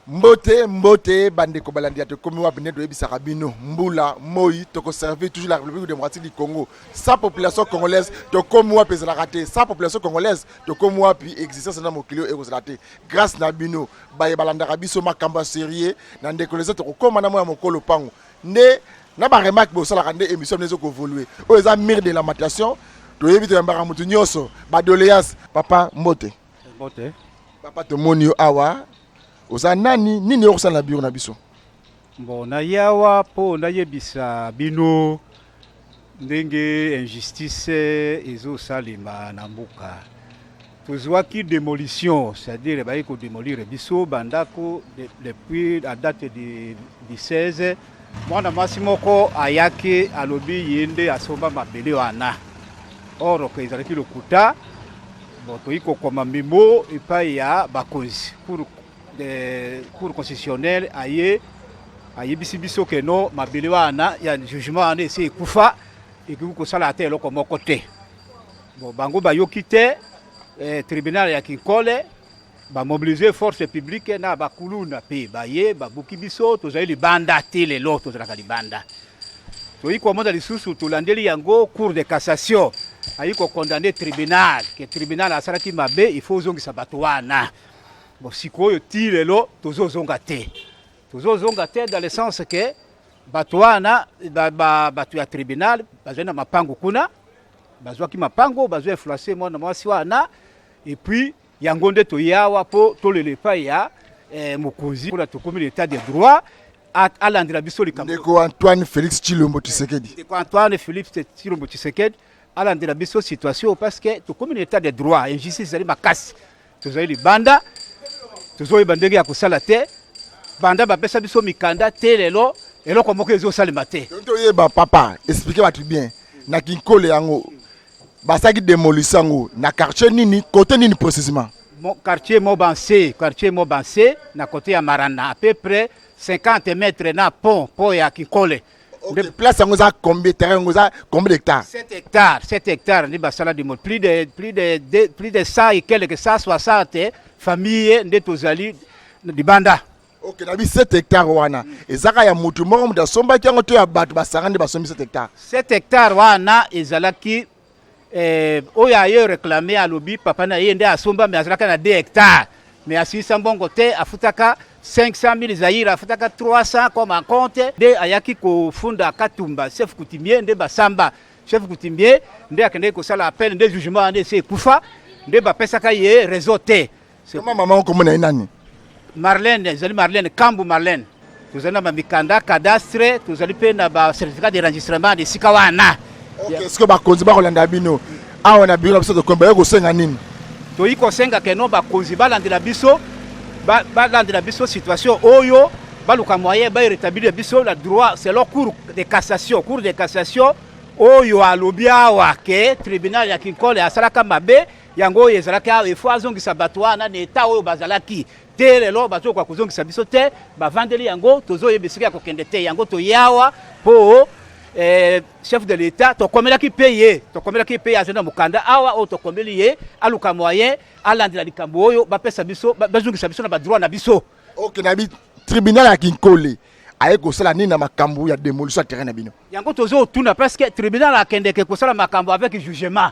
Mbote, mbote, bandeko balandi ya Tokomi Wapi. Nde toyebisaka bino, mbula moi, tokoservir toujours la République démocratique du Congo. Sans population congolaise, Tokomi Wapi ezalaka te. Sans population congolaise, Tokomi Wapi existence na mokili oyo ekozala te. Grâce na bino baye balandaka biso makambo ya sérieux na ndeko leza, tokokóma na mwa ya mokolo pango nde na baremarque bosalaka nde émission nde ezokoévoluer. Oyo eza mur de lamentation. Toyebi, toyambaka motu nyonso, badoléance. Papa, mbote. Mbote. Papa, tomoni yo awa, oza nani? Nini okosala na bureau na biso? Bon, naye awa mpo nayebisa bino ndenge injustice ezosalema na mboka. Tozwaki démolition, c'est-à-dire baye kodémolir biso bandako depuis la date du 16. Mwana mwasi moko ayaki, alobi ye nde asomba mabele wana, or ke ezalaki lokuta. Bon, toyi kokoma memo epai ya bakonzi, cour constitutionnelle. Aye ayebisi biso ke no, mabele wana ya jugement wana esi ekufa, ekoki kosala ata eloko moko te. Bon, bango bayoki te. Tribunal ya Kinkole bamobiliser force publique na bakuluna mpe baye babuki biso. Tozali libanda te, lelo tozalaka libanda. Toyi komona lisusu, tolandeli yango, cour de cassation ayi kocondamner tribunal, ke tribunal asalaki mabe, il faut ozongisa bato wana. Bon, sikoyo ti lelo tozozonga te, tozozonga te dans le sens ke bato wana bato ya tribunal bazali na mapango kuna, bazwaki mapango, bazwa influence mwana mwasi wana. Et puis yango nde toye awa mpo tolela epai ya mokonzi mpona tokomi na état de droit, alandela biso likambo. Ndeko Antoine Félix Tshilombo Tshisekedi. Ndeko Antoine Félix Tshilombo Tshisekedi alandela biso situation, parce que tokomi na état de droit, injustice ezali makasi. Tozali libanda, tozoyeba ndenge ya kosala te. Banda bapesa biso mikanda te, lelo eloko moko ezosalema te. Donc toyeba, papa, explique bato bien, na Kinkole yango basalaki démolition yango na quartier nini, côté nini précisément? Quartier Mobanse, quartier Mobanse, na côté ya Marana, à peu près 50 mètres na pont ya Kinkole. Ok, place yango eza combien, terrain yango eza combien d'hectares? 7 hectares, 7 hectares nde basala demo. Plus de 100 et quelques, 160 famille nde tozali libanda. Ok, na bi 7 hectares wana ezaka ya motu moko, moto asombaki yango, to ya bato basanga nde basombi 7 hectares? 7 hectares wana ezalaki oyo aye réclame, alobi papa na ye nde asomba, mais azalaka na 2 hectares, mais asilisa mbongo te, afutaka 500 000 zaire, afutaka 300 comme en compte. Nde ayaki kofunda Katumba, chef coutumier, nde basamba chef coutumier, nde akendeki kosala appel, nde jugement wana esi ekufa, nde bapesaka ye raison te. Koma mama okomona ye nani? Marlène, ezali Marlène Kambu. Marlène, tozali na bamikanda cadastre, tozali mpe na bacertificat d'enregistrement na esika wana. Ok, est ce que bakonzi bakolanda bino awa na bureau na biso tokomba, ye kosenga nini? Toyi kosenga ke no, bakonzi balandela biso, balandela biso situation oyo, baluka moyen barétablir biso la droit selon cour de cassation. Cour de cassation oyo alobi awa ke tribunal ya Kinkole asalaka mabe, yango oyo ezalaki awa, ifo azongisa bato wana na eta oyo bazalaki te. Lelo bazokoka kozongisa biso te, bavandeli yango, tozoyeba esika ya kokende te. Yango toye awa mpo chef de l'État, tokomelaki mpe ye, tokomelaki mpe ye, azali na mokanda awa oyo tokomeli ye, aluka moyen alandela likambo oyo, bapesa biso, bazongisa biso na badroit na biso. Ok, na bi tribunal ya Kinkole aye kosala nini na makambo ya démolition ya terrain na bino? Yango tozotuna, parce que tribunal akendeke kosala makambo avec jugement,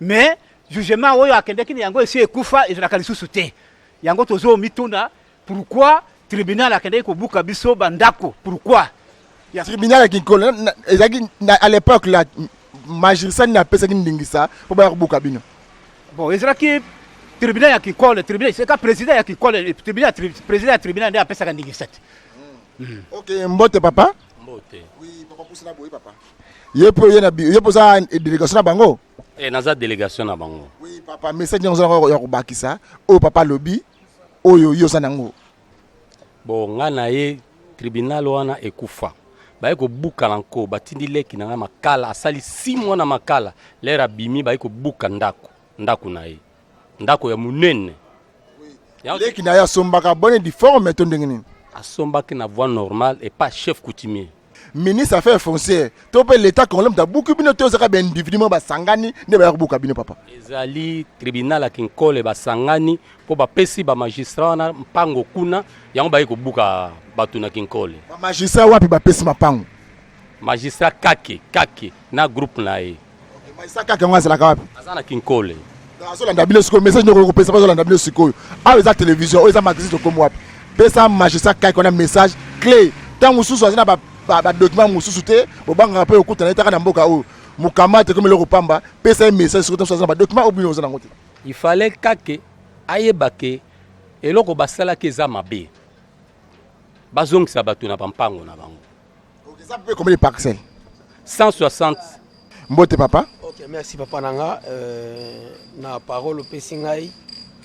mais jugement oyo akendeki na yango esi ekufa, ezalaka lisusu te. Yango tozomituna pourquoi tribunal akendeki kobuka biso bandako, pourquoi? Tribunal ya Kinkole ezalaki à l'époque la magistrat nini apesaki ndingisa mpo baya kobuka bino? Bon, ezalaki tribunal ya Kinkole, tribunal seka président ya Kinkole, tribunal, président ya tribunal nde apesaka ndingisa te. Ok, mbote papa. Mbote. Oui papa, pusana boye papa. Ye mpo ye na ye mpo oza délégation na bango? Eh, naza délégation na bango. Oui papa, message nyonso oza ya kobakisa oyo papa alobi, oyo yo oza nango? Bon, nga na ye, tribunal wana ekufa, baye kobuka na nko, batindi leki na ngai Makala, asali 6 mois na Makala. Lere abimi, baye kobuka ndako na ye, ndako ya monene. Leki na ye asombaka bonne et due forme to ndenge nini? Asombaki na voie normale et pas chef coutumier. Ministre affaires foncières to mpe l'État congolais moto abuki bino to ezaka baindividu moko basangani nde baya kobuka bino, papa? Ezali tribunal ya Kinkole, basangani mpo bapesi bamagistrat wana mpango kuna, yango baye kobuka bato na Kinkole. Bamagistrat wapi bapesi mapango? Magistrat Kake Kake na groupe na ye. Magistrat Kake yango azalaka wapi? Aza na Kinkole. Azolanda bino sikoyo, message noko kopesa, bazolanda bino sikoyo. Awa eza télévision, oyo eza magazine Tokomi Wapi. Pesa magistrat Kake wana message clé. Ntango mosusu aza na badocument mosusu te, bobangaka mpe okutana ye taka na mboka oyo mokama te komi eloko pamba. Pesa ye message sikoyo, ntango aza na badocument oyo bino oza nango te. Il fallait Kake ayeba ke eloko basalaki eza mabe, bazongisa bato na bampango na bango. Eza mpe combien de parcelle? 160. Mbote, papa. Ok, merci papa na nga na parole opesi ngai.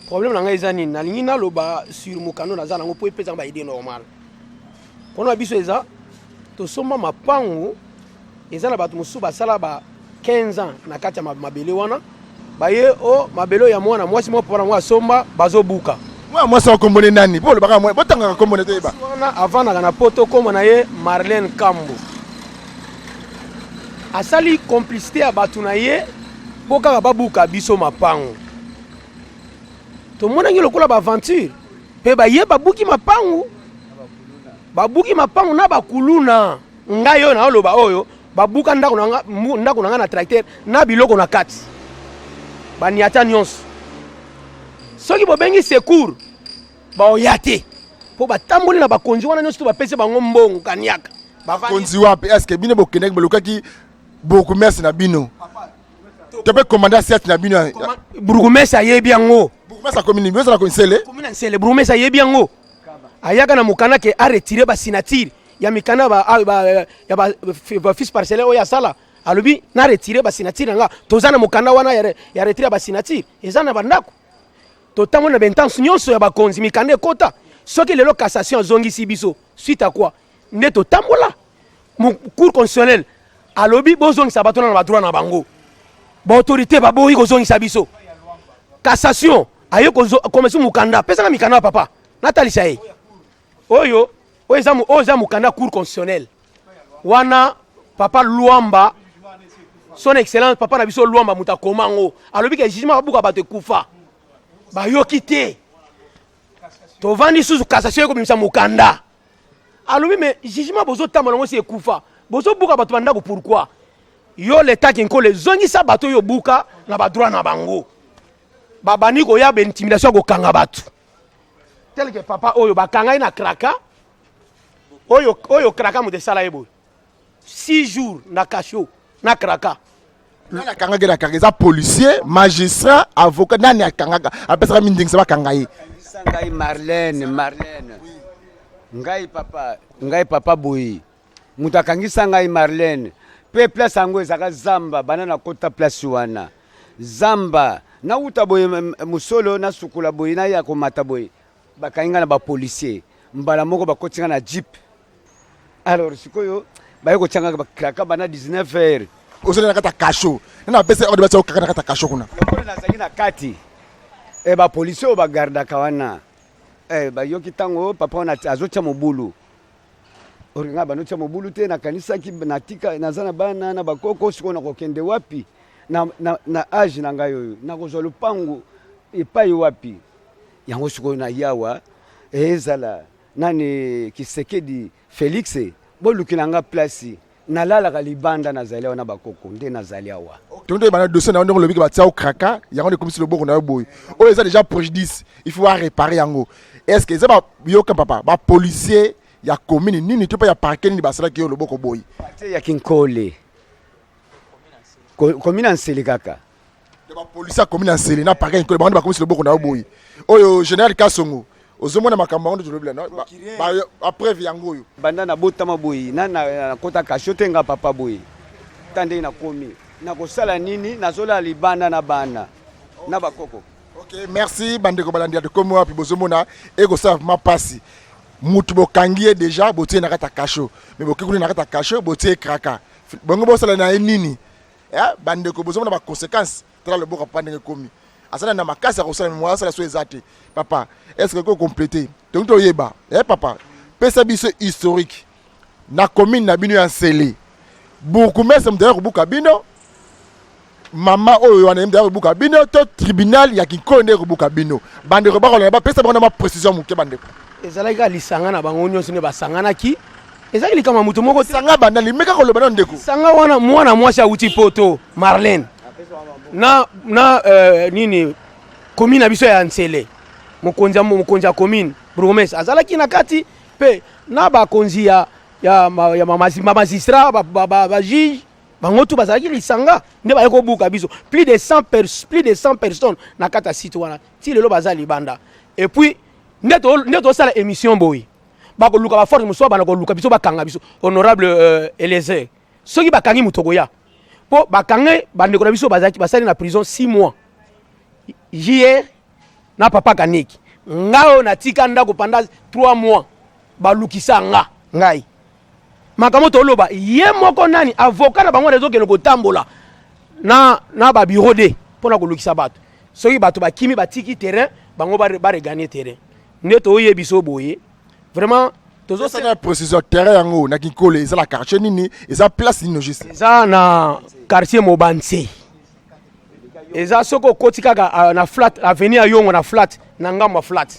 Problème na ngai eza nini? Nalingi naloba sur mokano naza nango mpo epesanga baidée normale. Mpona biso eza tosomba mapangu, eza na bato mosusu basala ba 15 ans na kati ya mabele wana. Baye o mabele oyo ya mwana mwasi moko, papa nango asomba, bazobuka. Mwana mwasi akombone nani? Mpo olobaka botangaka kombone, toyeba. Wana avandaka na Poto, kombo na ye Marlene Kambo. Asali complicité ya bato na ye mpo kaka babuka biso mapango. Tomonaki lokola baaventure mpe baye babuki mapangu, babuki mapangu na bakuluna. Ngai oyo naoloba oyo, babuka ndako na nga, ndako na nga na tracteur na biloko na kati, baniata nyonso. Soki bobengi secours, baoya te mpo batamboli na bakonzi wana nyonso to bapesi bango mbongo kaniaka. Bakonzi wapi? Est ce que bino bokendaki, bolukaki bourgmestre na bino to mpe commandant siate na bino? Bourgmestre ayebi yango. Bourgmestre akomi nini? Ozala Nsele? Komi na Nsele. Bourgmestre ayebi yango, ayaka na mokanda ke aretire basignature ya mikanda ya bafiche parcellaire oyo asala. Alobi na retire basignature na nga. Toza na mokanda wana ya retire ya basignature, eza na bandako. Totamboli na bainstance nyonso ya bakonzi, mikanda ekota. Soki lelo cassation azongisi biso, suite à quoi? Nde totambola, Cour constitutionnelle alobi bozongisa bato na badroit na bango. Baautorité baboyi kozongisa biso. Cassation aye komesi mokanda, apesaka mikanda ya papa, natalisa ye oyo. Oyo eza mokanda Cour constitutionnelle wana, papa Lwamba, son excellence papa na biso Lwamba, moto akoma yango. Alobi ke jugement babuka bato ekufa. Bayoki te. Tovandi susu, cassation ekobimisa mokanda, alobi mais jugement bozotambola yango si ekufa, bozobuka bato bandako pourquoi? Yo leta Kinkole, ezongisa bato oyo obuka na badroit na bango. Babandi koya baintimidation ya kokanga bato, tel que papa oyo bakanga ye na kraka oyo. Oyo kraka moto esala ye boye, 6 jours na cachot na kraka. Nani akangaki na kaka? Eza policier, magistrat, avocat, nani akangaka, apesaka mindingisa bakanga ye? Ngai Marlene, Marlene. Ngai papa, ngai papa boye, moto akangisa ngai Marlene. Mpe place yango ezalaka zamba. Banda nakota place wana, zamba. Nauta boye mosolo, nasukola boye, naya komata boye, bakangi ngai na bapolicier mbala moko, bakoti ngai na jeep. Alors sikoyo baye kotia ngai bakraka banda 19 heures. Ozali na kati ya cachot, nani apesa ordre batia okaka na kati ya cachot kuna? Lokola nazalaki na kati e, bapolisier oyo bagardaka wana e, bayoki ntango papa wana azotia mobulu. Or ngai banotia mobulu te. Nakanisaki natika, naza na bana na bakoko, sikoyo nakokende wapi na age na ngai oyo? Nakozwa lupangu epai wapi? Yango sikoyo na yawa ezala nani, Kisekedi Félix, bolukela nga place nalalaka libanda. Nazali awa na bakoko, nde nazali awa. Tondo oyeba na dossier na yo, ndenge olobiki batia okraka yango nde ekomisi loboko na yo boye. Oyo eza déjà préjudice, il faut aréparer yango. Est ce que eza bayoka papa, bapolicier ya commune nini to mpe ya parquet nini basalaki yo loboko boye? Parquet ya Kinkole, commune ya Nsele kaka. Bapolicier ya commune ya Nsele na parquet ya Kinkole, bango nde bakomisi loboko na yo boye. Oyo général Kasongo, ozomona makambo yango nde tolobela bapreuve yango oyo. Banda nabotama boye, na nakota cachot te. Nga papa boye, ta ndenge nakomi, nakosala nini? Nazolala libanda na bana na bakoko. Ok, merci. Bandeko balandi ya Tokomi Wapi, bozomona ekosala vraiment mpasi. Mutu bokangi ye déjà, botie na kati ya cachot, mais boki kuna na kati ya cachot, botie kraka bongo, bosala na ye nini? Bandeko, bozomona baconséquence. Tala loboko papa ndenge ekomi, asala na makasi ya kosala mo asala so eza te. Papa, est ce que ko compléter? Tongi toyeba, papa, pesa biso historique. Na commune na bino ya Nsele, bourgmestre moto aya kobuka bino, mama oyo wana ye moto aya kobuka bino, to tribunal ya Kinkole nde ekobuka bino? Bandeko bakolanda, bapesa bango na mwa précision moke, bandeko. Ezalaki kaka lisanga na bango nyonso nde basanganaki. Ezalaki likambo ya moto moko te. Sanga bandali, meka koloba nano, ndeko. Sanga wana, mwana mwasi awuti Poto, Marlene, na nini, commune na biso ya Nsele, mokonzi ya commune, bourgmestre azalaki na kati, mpe na bakonzi ya bamagistrat, bajuge, bango tu bazalaki lisanga nde baye kobuka biso. Plus de 100 personnes na kati ya site wana. Ti lelo baza libanda. Et puis nde tosala émission boye, bakoluka baforce mosusu, bana koluka biso, bakanga biso. Honorable Eliezer, soki bakangi moto koya mpo bakangi bandeko na biso, bazalaki basali na prison 6 mois, JR na papa Kaniki. Ngai oyo natika ndako pendant 3 mois, balukisa nga. Ngai makambo toloba, ye moko nani avocat na bango wana ezokende kotambola na babureau de mpo na kolukisa bato. Soki bato bakimi, batiki terrain, bango baregagner terrain. Nde toyebi biso boye vraiment. Tozosala précision, terrain yango na Kinkole eza na quartier nini? Eza place nini juste? Eza na quartier Mobanse. Eza soki okoti kaka na flat, avenue ya Yongo, na flat, na ngambo ya flat,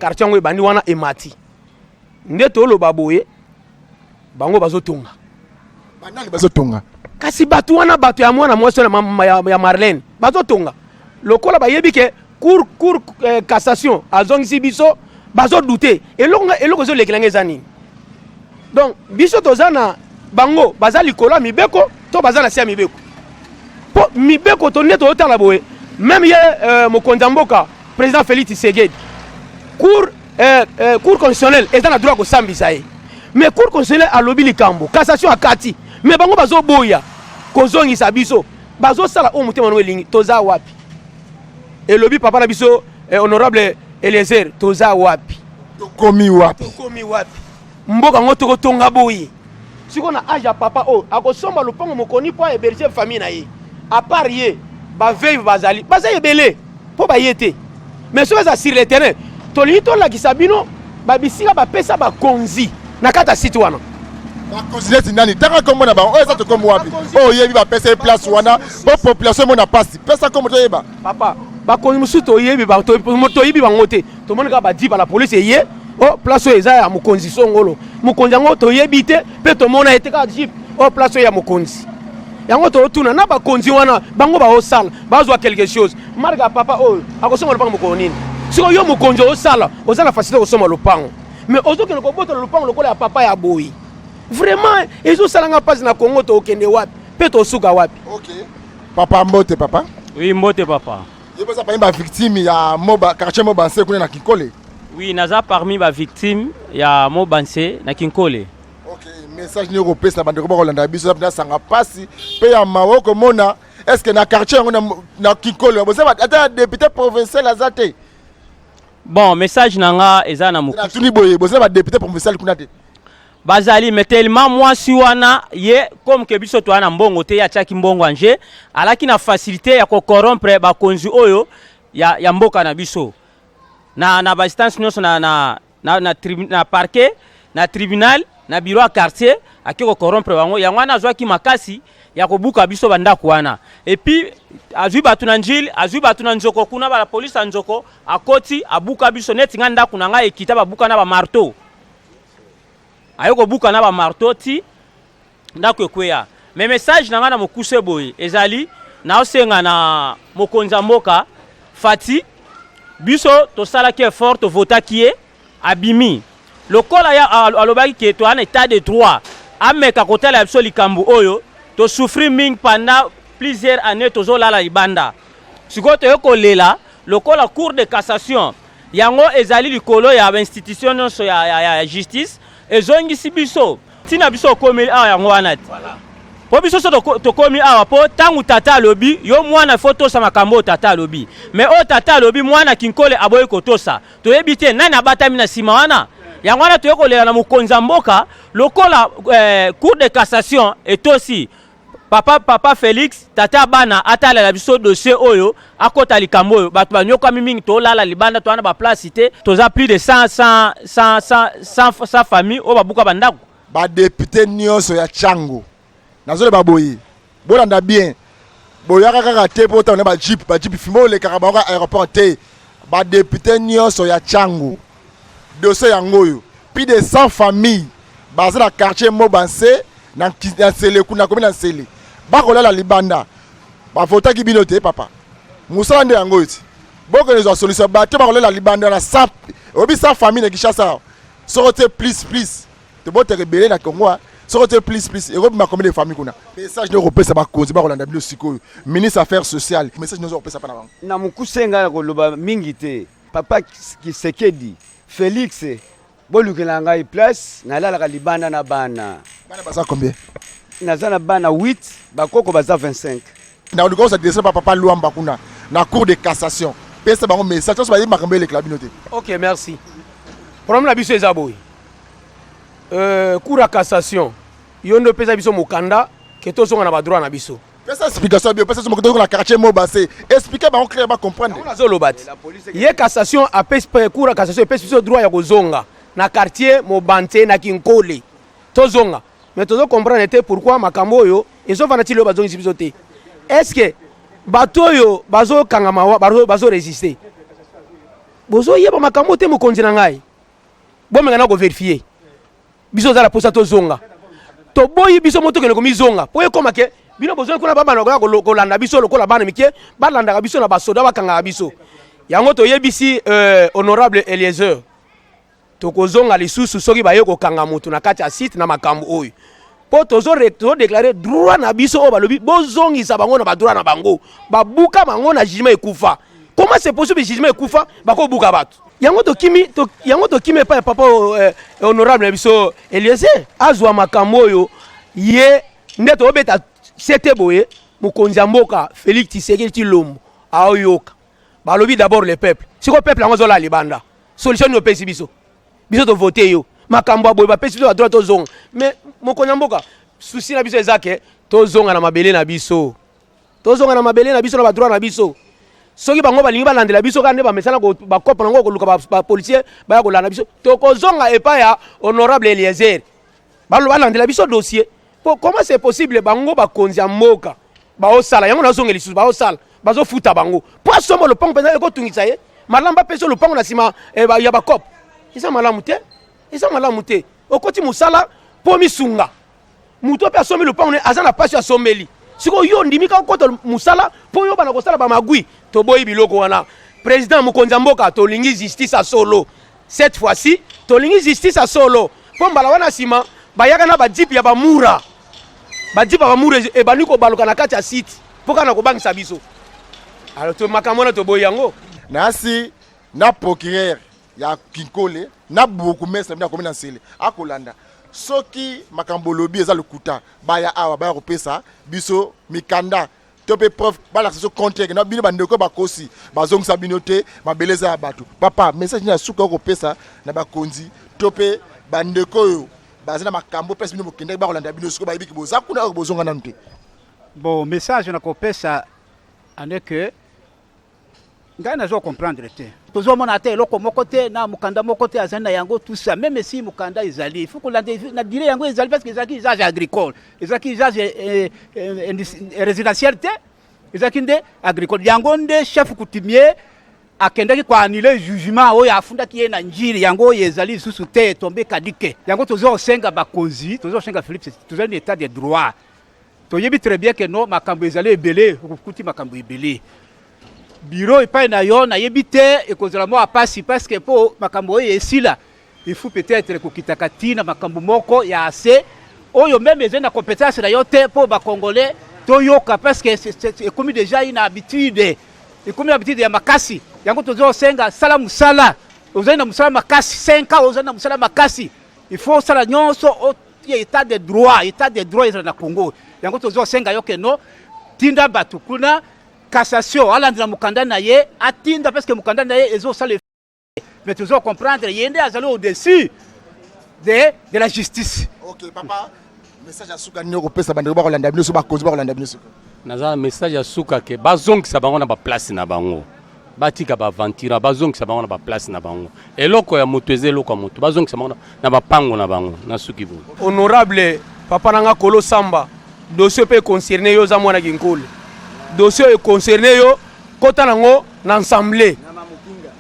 quartier yango ebandi wana, emati. Nde toloba boye, bango bazotonga. Banani bazotonga? Kasi bato wana, bato ya mwana mwasi wana ya Marlene, bazotonga lokola bayebi ke cour cassation azongisi biso. Bazodouter eloko. Eloko ezolekela nga eza nini? Donc biso toza na bango, baza likolo ya mibeko to baza na se ya mibeko? Mpo mibeko to nde tozotala boye, même ye mokonzi ya mboka, président Félix Tshisekedi, cour constitutionnelle eza na droit kosambisa ye, mais cour constitutionnelle alobi likambo, cassation akati, mais bango bazoboya kozongisa biso. Bazosala oyo motema nango elingi. Toza wapi? Elobi papa na biso honorable Eliezer, toza wapi? Tokomi wapi? Tokomi wapi? Mboka yango tokotonga boye? Sikoyo na age ya papa oyo akosomba lopango mokoni mpo ahéberger famille na ye, à part ye baveuve bazali, baza ebele mpo baye te. Mais soki eza sur le terrain, tolingi tolakisa bino babisika bapesa bakonzi na kati ya site wana. Bakonzi neti nani? Tanga nkombo na bango. Oyo eza tokomi wapi? Oyo oyebi bapesa ye place wana po population emona mpasi, pesa nkombo toyeba. Papa, bakonzi mosusu toyebi, toyebi bango te. Tomoni kaka bajeep la police eye: o place oyo eza ya mokonzi songolo. Mokonzi yango toyebi te mpe tomona ye te. Kaka jeep: o place oyo ya mokonzi yango. Totuna na bakonzi wana, bango baosala, bazwa quelque chose. Marke ya papa oyo akosomba lopango mokolo nini? Sikoyo yo mokonzi osala, oza na facilité kosomba lopango, mais ozokende kobotola lopango lokola ya papa ya boye. Vraiment ezosalanga mpasi. Na Kongo tokende wapi mpe tosuka wapi? Ok, papa, mbote papa. Oui, mbote papa. Ye boza parmi bavictime ya Moba, quartier Mobanse kuna na Kinkole? Oui, naza parmi bavictime ya Mobanse na Kinkole. Ok, message nini okopesa na bandeko bakolanda biso? Eza nasanga mpasi mpe ya mawa okomona. Est ce que na quartier yango na Kinkole boza ata ya député provincial aza te? Bon, message na nga eza na mokuse. Natuni boye, boza badéputé provincial kuna te? Bazali, mais tellement mwasi wana ye, comme ke biso toya na mbongo te, ye atiaki mbongo anje, alaki na facilité ya kocorrompre bakonzi oyo ya mboka na biso na bainstance nyonso, na parquet, na tribunal, na bureau ya quartier. Ake kocorrompre bango, yango wana azwaki makasi ya kobuka biso bandako wana. Et puis azwi bato na Njili, azwi bato na Nzoko kuna, bala polise ya Nzoko akoti, abuka biso. Neti nga, ndako na ngai ekita, babuka na bamarteau, aye kobuka na bamarteau ti ndako ekweya. Mais message na ngai na mokuse boye ezali: naosenga na mokonzi ya mboka Fati. Biso tosalaki effort, tovotaki ye, abimi lokola ya alobaki ke toza na état de droit. Ameka kotala biso likambo oyo. Tosouffrir mingi pendant plusieurs années, tozolala libanda. Sikoyo toye kolela lokola cour de cassation yango ezali likolo ya bainstitution nyonso ya justice, ezongisi biso. Ntina biso okomeli awa yango wana te, mpo biso so tokomi awa mpo ntango tata alobi: yo mwana, faut tosa makambo oyo tata alobi. Mais oyo tata alobi, mwana Kinkole aboyi kotosa. Toyebi te nani abatami na nsima wana. Yango wana toye kolela na mokonzi ya mboka lokola cour de cassation etosi. Papa Félix, tata bana, atalela biso dossier oyo, akota likambo oyo. Bato banyokami mingi, tolala libanda, toza na baplace te. Toza plus de 100 100 100 100 100 famille oyo babuka bandako. Ba député nyonso ya Tshangu nazoloba boye, bolanda bien, boyaka kaka te mpo otanga na ba jeep, ba jeep fimbo olekaka bango ka aéroport te. Ba député nyonso ya Tshangu, dossier yango oyo, plus de 100 familles baza na quartier Mobanse na Nsele, kuna komi na Nsele, bakolala libanda. Bavotaki bino te papa, mosala nde yango oyo ti bokende zwa solution. Bato bakolela libanda na 100, oyebi 100 famille na Kinshasa, soko te plus plus tobotaka ebele na Congo, soko te plus plus ekobima combien de famille kuna? Message nde okopesa bakonzi bakolanda bino sikoyo, ministre affaires sociales, message nyonso okopesa mpa na bango? Na mokuse, ngai na koloba mingi te. Papa Tshisekedi Félix, bolukela ngai place nalalaka libanda na bana. Bana baza combien? Naza na bana 8, bakoko baza 25. Na oluka osadresse pa papa Lwamba kuna na cour de cassation, pesa bango message nyonso, bayebi makambo elekela bino te. Ok, merci. Problème na biso eza boye, cour ya cassation, yo nde opesa biso mokanda ke tozonga na badroit na biso. Pesa explication bio, pesa soki na quartier Mobase, expliquer bango clair, ba comprendre. Nazoloba ti ye cassation apesi, cour ya cassation epesi biso droit ya kozonga na quartier Mobante na Kinkole, tozonga. Mais tozo comprendre te pourquoi makambo oyo ezofanda ti lelo, bazongisi biso te. Est ce que bato oyo bazokangama, bazoresiste, bozoyeba makambo te? Mokonzi na ngai, bomenga na kovérifier biso. Oza na mposa tozonga, toboyi biso mo tokende komizonga mpo ekóma ke bino bozongi kuna, babana koya kolanda biso lokola bana mike balandaka biso na basoda bakangaka biso. Yango toyebisi honorable Eliezer, tokozonga lisusu soki baye kokanga motu na kati ya site na makambo oyo, mpo tozodéclarer droit na biso oyo balobi bozongisa bango na badroit na bango. Babuka bango na jugement ekufa. Comment c'est possible, jugement ekufa, bakobuka bato? Yango tokimi to, yango tokimi epai ya papa honorable na biso Eliezer, azwa makambo oyo ye nde tobeta sete boye. Mokonzi ya mboka Félix Tshisekedi Tshilombo aoyoka balobi d'abord le peuple. Sikoyo peuple yango azolala libanda, solution nini opesi biso? Biso tovote yo, makambo ya boye, bapesi biso badroit tozonga. Mais mokonzi ya mboka, souci na biso eza ke tozonga na mabele na biso, tozonga na mabele na biso na badroit na biso. Soki bango balingi balandela biso kaka nde bamesana bakope nango koluka bapolicier baya kolanda biso, tokozonga epai ya honorable Eliezer, balandela biso dossier. Po comment c'est possible, bango bakonzi ya mboka baosala yango, nazonga lisusu, baosala, bazofuta bango po asomba lopango mpenza ekotungisa ye malamu, bapesa lopango na nsima ya bakope? Eza malamu te, eza malamu te. Okoti mosala mpo misunga moto mpe asombi lopango ne, aza na pasi, asombeli. Sikoyo yo ondimi kaka okota mosala mpo yo bana kosala bamagwi. Toboyi biloko wana. Président, mokonzi ya mboka, tolingi justice ya solo. Cette fois-ci tolingi justice ya solo, mpo mbala wana nsima bayaka na bajeep ya bamura, bajeep ya bamura ebandi kobaluka na kati ya site mpo kaka na kobangisa biso. Alors to makambo wana toboyi yango. Nasi na procureur ya Kinkole na bourgmestre bino akomi na Nsele, akolanda soki makambo olobi eza lokuta. Baya awa, baya kopesa biso mikanda to mpe preuve, balakisa biso compte na bino. Bandeko bakosi, bazongisa bino te, mabele eza ya bato. Papa, message nini ya suka okopesa na bakonzi to mpe bandeko oyo baza na makambo place bino bokendaki, bakolanda bino sikoyo, bayebiki boza kuna oyo bozonga nanu te? Bon, message nakopesa ane ke ngai nazo comprendre te, tozomona ata eloko moko te na mokanda moko te azali na yango, tout ça. Même si mokanda ezali, il faut kolanda na dire yango ezali, parce que ezalaki usage agricole, ezalaki usage résidentiel te, ezalaki nde agricole. Yango nde chef coutumier akendaki koannuler jugement oyo afundaki ye na Njili. Yango oyo ezali lisusu te, etombe caduc. Yango toza kosenga bakonzi, toza kosenga Philippe, tozali na état de droit, toyebi très bien ke no makambo ezali ebele, okokuti makambo ebele biro epai na yo. Nayebi te, ekozala mwa pasi, parce que mpo makambo oyo esila, il faut peut-être kokitaka ntina makambo moko ya ase oyo même ezali na compétence na yo te, mpo bacongolais toyoka, parce que ekomi déjà une habitude, ekomi habitude ya makasi. Yango toza kosenga, sala mosala, ozali na mosala makasi, 5 ans ozali na mosala makasi, il faut osala nyonso otia état de droit, état de droit ezala na Congo. Yango toza kosenga yo ke no tinda bato kuna cassation, alandela mokanda na ye, atinda, parce que mokanda na ye ezosala, mais toza comprendre ye nde azali au-dessus de la justice. Ok papa, message ya suka nini okopesa bandeko bakolanda bino so, bakonzi bakolanda bino siko? Naza na message ya suka ke bazongisa bango na baplace na bango. Batika ba aventure, bazongisa bango na baplace na bango. Eloko ya moto eza eloko ya moto, bazongisa bango na bapango na bango. Na suki boye. Honorable papa na nga Kolo Samba, dossier mpe econcerne yo, oza mwana Kinkole, dossier oyo econcerne yo, kota nango na ensemble.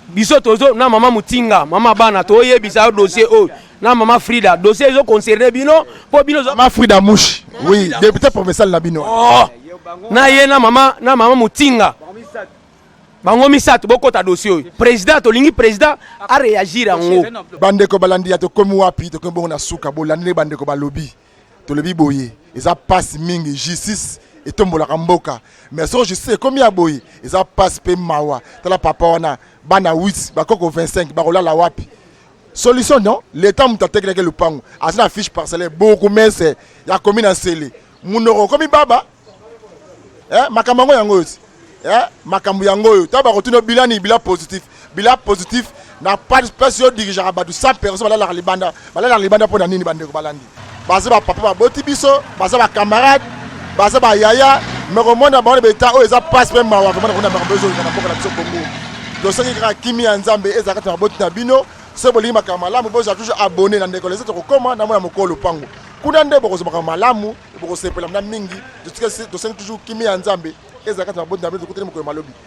Biso tozo na mama Mutinga, mama bana, toyebisa yo dossier oyo na mama Frida, dossier ezo concerne bino mpo bino Mama Frida Mushi, oui, député provincial na bino. Oh, na ye na mama Mutinga, bango misato bokota dossier oyo. Président, tolingi président aréagir yango. Bandeko balandi ya Tokomi Wapi, tokomi bongo na suka. Bolandi nde bandeko balobi. Tolobi boye, eza pasi mingi. Justice etombolaka mboka, mais soki justice ekomi ya boye, eza pasi mpe mawa. Tala papa wana, bana 8, bakoko 25, bakolala wapi? Solution non, l'état moto atekelaki lupango, aza na fiche parcellaire, bourgmestre ya komi na Nsele, munoko okomi baba. Makambo yango yango oyo ti makambo yango oyo ntango bakotuna bilan nini? Bilan positif, bilan positif na place oyo dirigeaka bato 100 personnes balalaka libanda, balalaka libanda mpo na nini? Bandeko balandi, baza bapapa baboti biso, baza bacamarade, baza bayaya, me komona bango na beta oyo eza pasi mpe mawa vraiment. Nakomona makambo ezoleka na mboka na biso Kongo. Tosengi kaka kimia ya Nzambe ezala kati na baboti na bino. Soki bolingi makambo malamu, bozala toujours abonné na Ndeko Leze. Tokokoma na mona mokolo lopango kuna nde bokozwa makambo malamu, bokosepela na mingi. Tosengi toujours kimia ya Nzambe ezala kati na baboti na bino. Tokutani mokolo malobi.